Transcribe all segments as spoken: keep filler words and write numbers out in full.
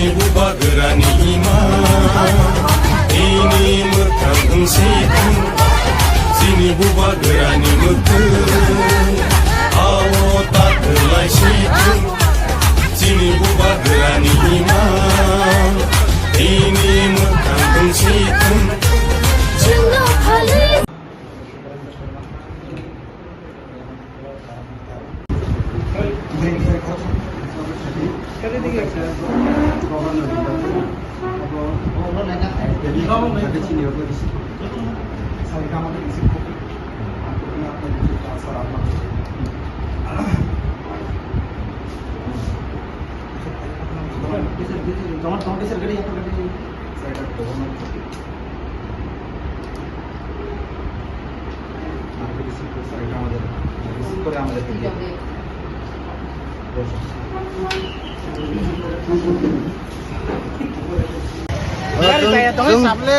Bubagrani ima, ini mwkhang wngsi thung. Chini bubagrani mwkhwng, awo ta kwlai si thung. Chini bubagrani ima, ini mwkhang wngsi thung. Chwng,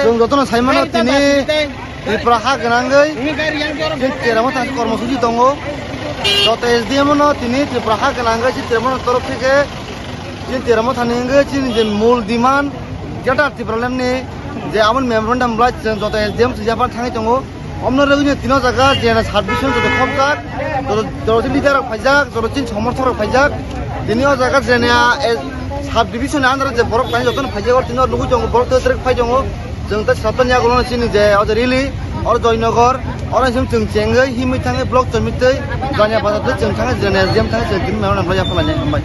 chwng jotono sai mano tini Tripura ha gwnangwi chini Teramo thani kormosuchi tongo. Joto S D M no tini Tripura ha gwnangwi chini Teramo torof theke chini Teramo thani wngwi chini je mul demand Greater Tipraland ni je amon memorandum bai chwng joto S D M swijak thangwi tongo. Omno rwgwino tino jaga jena subdivision joto khobjak, joto, joto chini leader rok phaijak, joto chini somorthok rok phaijak. Tini o jaga jena, eh, subdivision ni under je borok pai jotono phaijak, oro tini o nugwi tongo, borok twk twk phai tongo. Chwng ta sabtani yagulo chini je o je rally, oro Joynagar, oro chwng chengwi himwi thangwi block chomwi tei Jania Bazar tei chwng thangwi jena S D M thangwi chwng tini mero nang yaphalai hambai.